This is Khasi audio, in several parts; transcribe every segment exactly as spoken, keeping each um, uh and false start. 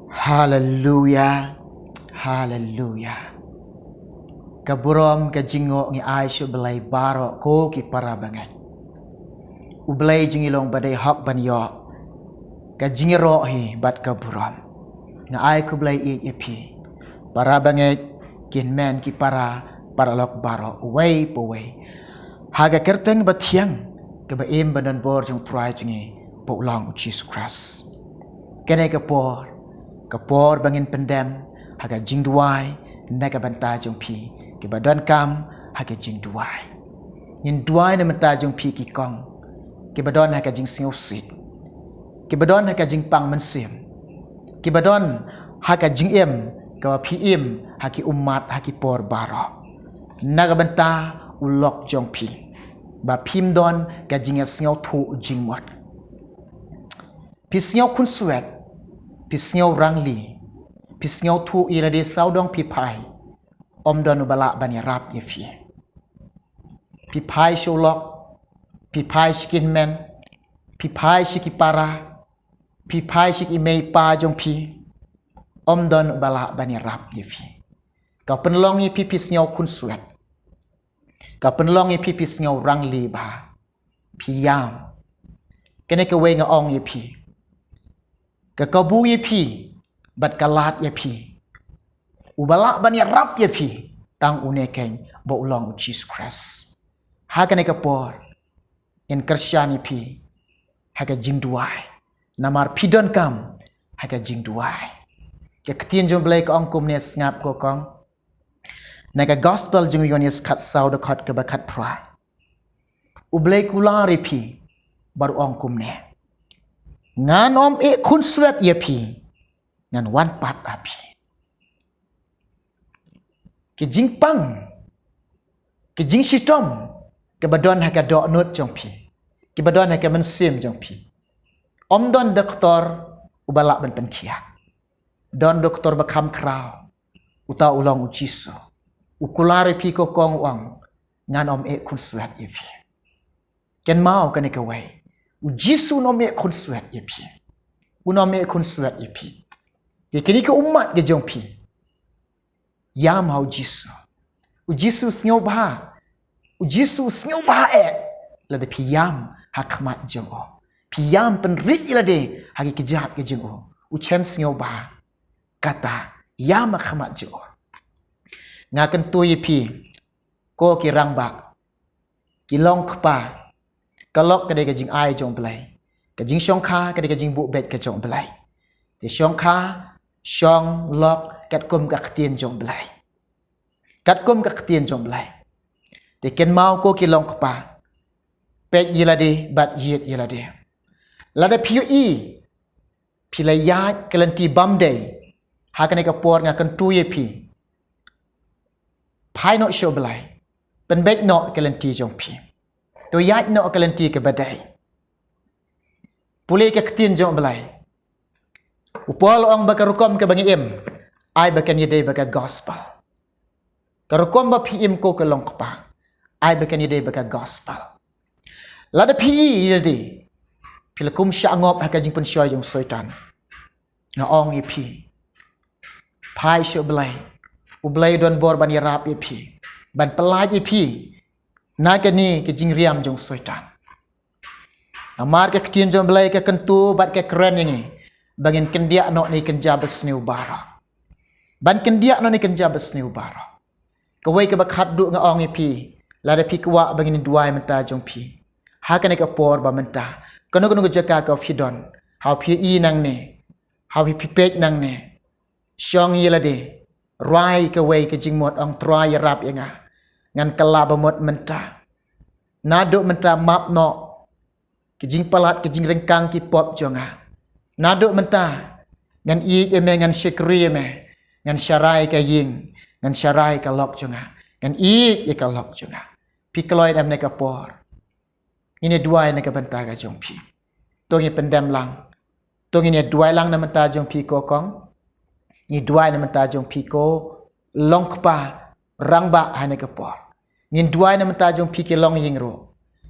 Haleluya. Haleluya. Ka burom ka jingngoh ngi ai sha U Blei baroh ko ki para bangeit. U Blei jong ngi long ba dei hok ban ïoh ka jingïaroh hi bad ka burom. Nga ai khublei ïa phi, para bangeit, ki hynmen ki para, paralok baroh, uwei pa uwei, ha ka kyrteng bathiang kaba im ba donbor jong U Trai jong ngi, ba u long U Jisu Khrist. Kane ka por, ka por ba ngin pyndem ha ka jingduwai na ka bynta jong phi kiba donkam ha ka jingduwai. Ngin duwai na bynta jong phi ki kong kiba don ha ka jingsngewsih, kiba don ha ka jingpang mynsiem, kiba don ha ka jingim kaba phi im ha ki ummat ha ki por baroh, na ka bynta u lok jong phi, ba phim don ka jingïasngewthuh jingmut. Phi sngew khunswet, phi sngew rangli, phi sngewthuh ïa lade sawdong phi phai, ym don uba lah ban ïarap ïa phi. Phi phai sha u lok, phi phai sha ki hynmen, phi phai sha ki para, phi phai sha ki mei pa jong phi, ym don uba lah ban ïarap ïa phi. Ka pynlong ïa phi phi sngew khunswet, ka pynlong ïa phi phi sngew rangli bha, phi ïam. Kane kawei nga ong ïa phi, ka kabu ïa phi bad ka lad ïa phi, uba lah ban ïarap ïa phi, tang une keiñ, ba u long U Jisu Khrist. Ha kane ka por, ngin kyrshan ïa phi ha ka jingduwai, namar phi donkam ha ka jingduwai. Ka ktien jong U Blei ka ong kumne, sngap ko kong, na ka Gospel jong u Ïoannis khatsaw, dkhot kaba khatphra. U Blei u kular ïa phi bad u ong kumne, ngan ym ïeh khunswet ïa phi, ngan wan pat ha phi. Ki jingpang, ki jingshitom kiba don ha ka dohnud jong phi, kiba don ha ka mynsiem jong phi, ym don doktor uba lah ban pynkhiah. Don doktor ba kham khraw, uta u long U Jisu. U kular ïa phi ko kong, u ong, ngan ym ïeh khunswet ïa phi. Kynmaw kane kawei, U Jisu un ym ïeh khunswet ïa phi. Un ym ïeh khunswet ïa phi. Te kine ki ummat ki jong phi, ïam ha U Jisu. U Jisu u sngewbha, U Jisu u sngewbha eh lada phi ïam ha khmat jong u. Phi ïam pynrit ïa lade ha ki kjat ki jong u. U shem sngewbha. Kata, ïam ha khmat jong u. Nga kyntu ïa phi, ko ki rangbah, ki long kpa, ka lok ka dei ka jingai jong U Blei. Ka jingshongkha ka dei ka jingbuh beit ka jong U Blei. Te shongkha, shong, lok katkum ka ktien jong U Blei. Katkum ka ktien jong U Blei. Te kynmaw ko ki long kpa, peit ïa lade bad ïeit ïa lade. Lada phi ïohi phi la ïaid ka lynti bym dei, ha kane ka por nga kyntu ïa phi, phai noh sha U Blei, pynbeit noh ka lynti jong phi. To ïaid noh ka lynti kaba dei. Pule ka ktien jong U Blei. U Paul u ong ba ka rukom kaba ngi im, ai ba kan ïadei bad ka gospel. Ka rukom ba phi im ko ka long kpa, ai ba kan ïadei bad ka gospel. Lada phi ïadei, phi la kum shah ngop ha ka jingpynshoi jong u Soitan. Nga ong ïa phi, phai sha U Blei. U Blei u don bor ban ïarap ïa phi, ban pyllait ïa phi na kane ka jingriam jong u Soitan. Namar ka ktien jong U Blei ka kyntu bad ka kren ïa ngi ba ngin kyndiah noh na ki kynja basniew baroh. Ban kyndiah noh na ki kynja basniew baroh. Kawei kaba khatduh nga ong ïa phi, lada phi kwah ba ngin duwai mynta jong phi, ha kane ka por ba mynta, kano kano ka jaka ka phi don, ha phi ïohi nangne, ha phi peit nangne, shong ïa lade, rwai kawei ka jingmut, ong, Trai ïarap ïa nga. Ngan kylla ba mut mynta. Naduh mynta map noh ki jingpalat, ki jingryngkang, ki pop jong nga. Naduh mynta ngan ïeit ïa me, ngan shakri ïa me, ngan sharai ka ïing, ngan sharai ka lok jong nga, ngan ïeit ïa ka lok jong nga. Phi kloi em ha kane ka por? Ngin ïa duwai na ka bynta ka jong phi. To ngin pyndem lang. To ngin ïa duwai lang na bynta jong phi ko kong. Ngi duwai na bynta jong phi ko long kpa, rangbah ha kane ka por. Ngin duwai na bynta jong phi ki longïing ruh.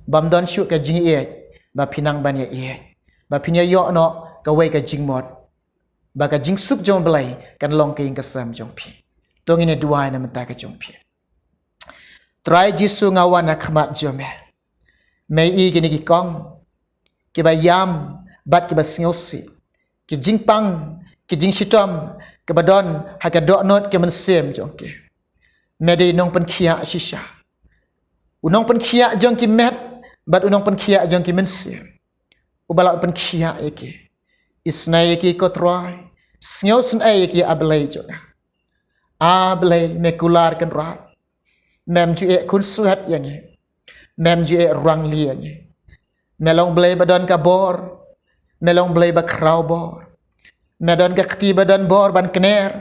Bym don shuh ka jingïeit, ba phin nang ban ïa ïeit, ba phin ïa ïoh noh kawei ka jingmut. ba ka jingsuk jong Blei kan long ka ïing ka sem jong phi. To ngin ïa duwai na bynta ka jong phi. Trai Jisu, nga wan ha khmat jong me. Me i kine ki kong kiba ïam bad kiba sngewsih, ki jingpang, ki jingshitom kiba don ha ka dohnud ka mynsiem jong ki. Me dei u nongpynkhiah shisha, u nongpynkhiah jong ki met bad u nongpynkhiah jong ki mynsiem, uba lah pynkhiah ïa ki. Isnei ïa ki ko Trai, sngewsynei ïa ki, A Blei jong nga. A Blei, me kular Kynrad, mem ju eh khunswet ïa ngi, mem ju eh rangli ïa ngi. Me long Blei ba don ka bor, me long Blei ba khraw bor. Me don ka kti ba don bor ban kner,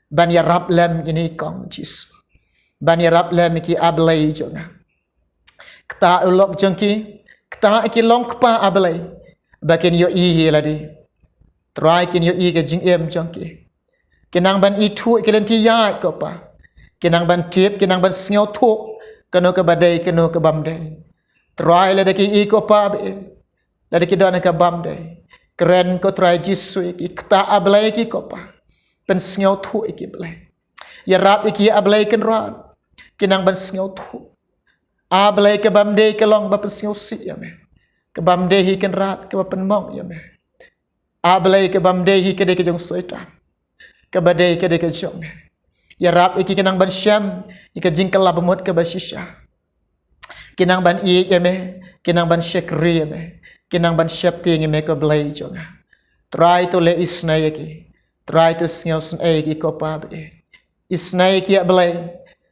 ban ïarap lem ïa kine ki kong Jisu, ban ïarap lem ïa ki, A Blei jong nga. Ktah u lok jong ki, ktah ïa ki long kpa, A Blei, ba kin ïohi hi lade. Trai, kin ïohi ka jingim jong ki, kin nang ban ithuh ïa ki lynti ïaid ko Pa, kin nang ban tip, kin nang ban sngewthuh kano kaba dei, kano kabym dei. Trai, lada ki i ko Pa ba ïeit, lada ki don ha kabym dei, kren ko Trai Jisu ïa ki, ktah, A Blei, ïa ki ko Pa, pynsngewthuh ïa ki Blei. Ïarap ïa ki, A Blei Kynrad, kin nang ban sngewthuh. A Blei, kabym dei ka long ba pynsngewsih ïa me, kabym dei hi Kynrad kaba pynmong ïa me. A Blei, kabym dei hi ka dei ka jong Soitan, kaba dei ka dei ka jong me. Ïarap ïa ki, kin nang ban shem ïa ka jingkylla bamut kaba shisha, kin nang ban ïeit ïa me, kin nang ban shakri ïa me, kin nang ban sheptieng ïa me ko Blei jong nga. Trai, to leh isnei ïa ki. Trai, to sngewsynei ïa ki ko Pa ba ïeit. Isnei ïa ki, A Blei,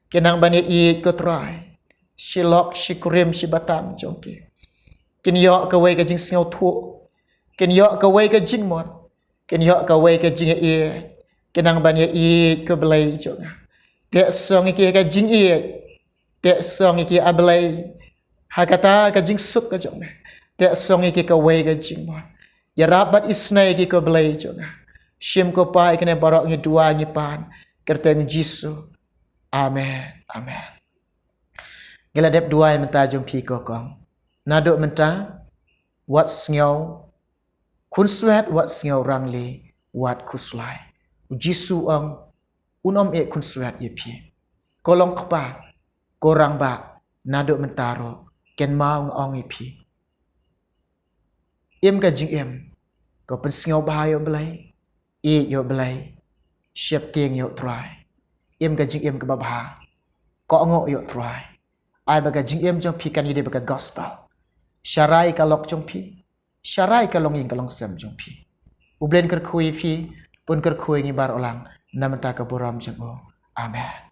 kin nang ban ïeit ko Trai, shi lok, shi kurim, shi batam jong ki. Kin ïoh kawei ka jingsngewthuh, kin ïoh kawei ka jingmut, kin ïoh kawei ka jingïeit, kin nang ban ïeit ko Blei jong nga. Teh song ïa ki ha ka jingïeit, teh song ïa ki, A Blei, ha kata ka jingsuk ka jong me. Teh song ïa ki kawei ka jingmut. Ïarap bad isnei ïa ki ko Blei jong nga. Shim ko Pa ïa kine baroh, ngi duwai ngi pan ha ka kyrteng Jisu. Amen. Amen. Ngi la dep duwai mynta jong phi ko kong. Naduh mynta, wat sngew khunswet, wat sngew rangli, wat khuslai. U Jisu u ong, un ym eh khunswet ïa phi. Ko long kpa, ko rangbah, naduh mynta ruh, kynmaw nga ong ïa phi, im ka jingim ka pynsngewbha ïa u Blei, ïeit ïa u Blei, sheptieng ïa u Trai. Im ka jingim kaba bha, kohnguh ïa u Trai. Ai ba ka jingim jong phi kan ïadei bad ka gospel. Sharai ka lok jong phi, sharai ka longïing ka longsem jong phi. U Blei un kyrkhu ïa phi, un kyrkhu ïa ngi baroh lang, na bynta ka burom jong u. Amen.